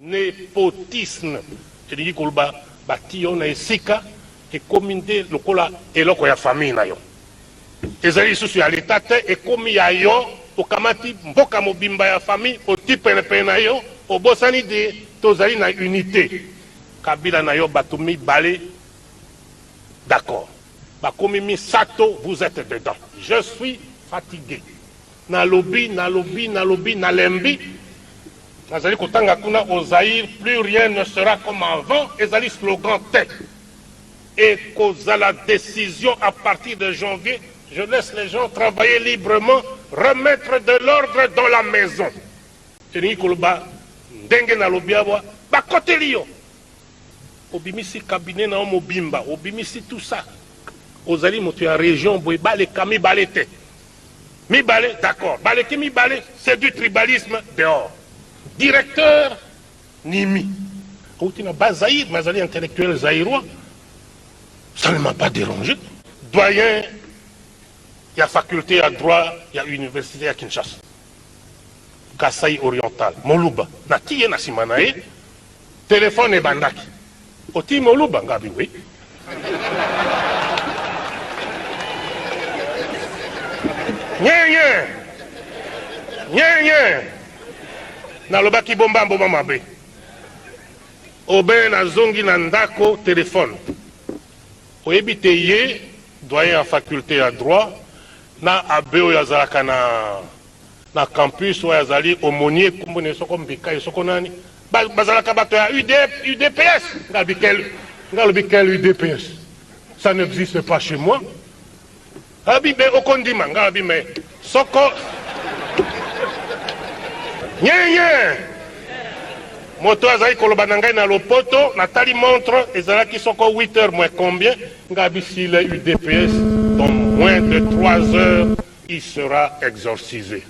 Nepotisme elingi koloba bati yo na esika ekomi nde lokola eloko ya famille na yo. Ezali lisusu ya l'etat te, ekomi ya yo, okamati mboka mobimba ya famille oti penepene na yo, obosani de tozali na unite. Kabila na yo batu mibale d'accord, bakomi misato vous etes dedans. Je suis fatigue. Nalobi, nalobi, nalobi, nalembi. Nazali kotanga kuna au Zaïre, plus rien ne sera comme avant, ezali slogan te. Ekozala decision à partir de janvier, je laisse les gens travailler librement, remettre de l'ordre dans la maison. Elingi koloba ndenge nalobi awa, bakoteli yo. Obimisi cabinet na yo mobimba, obimisi tout ça. Ozali moto ya region boye, baleka mibale te. Mibale d'accord, baleki mibale c'est du tribalisme dehors. Directeur Nimi awuti na bas Zaïre mais azali intellectuel zaïrois, ça ne m'a pas dérangé. Doyen ya faculte ya droit ya universite ya Kinshasa, Kasaï oriental, Moluba, natii ye na sima na ye, telephone ebandaki. Otii Moluba? Nga abi oui. Nye nye. Nye nye. Nalobaki bomba mboma mabe. Obe nazongi na ndako telephone. Oyebi te ye doyen ya faculte ya droit na abbe oyo azalaka na na campus oyo azali aumonier kombo na ye soko Mbikayi soko nani ba, bazalaka bato ya UD, UDPS. Nga alobi quel, nga alobi quel UDPS? Ça n'existe pas chez moi. Abi be okondima nga alobi mais soko nyenye moto azali koloba na ngai na lopoto natali montre ezalaki soko 8 heures moins combien nga abi s'il est UDPS dans moins de 3 heures il sera exorcisé.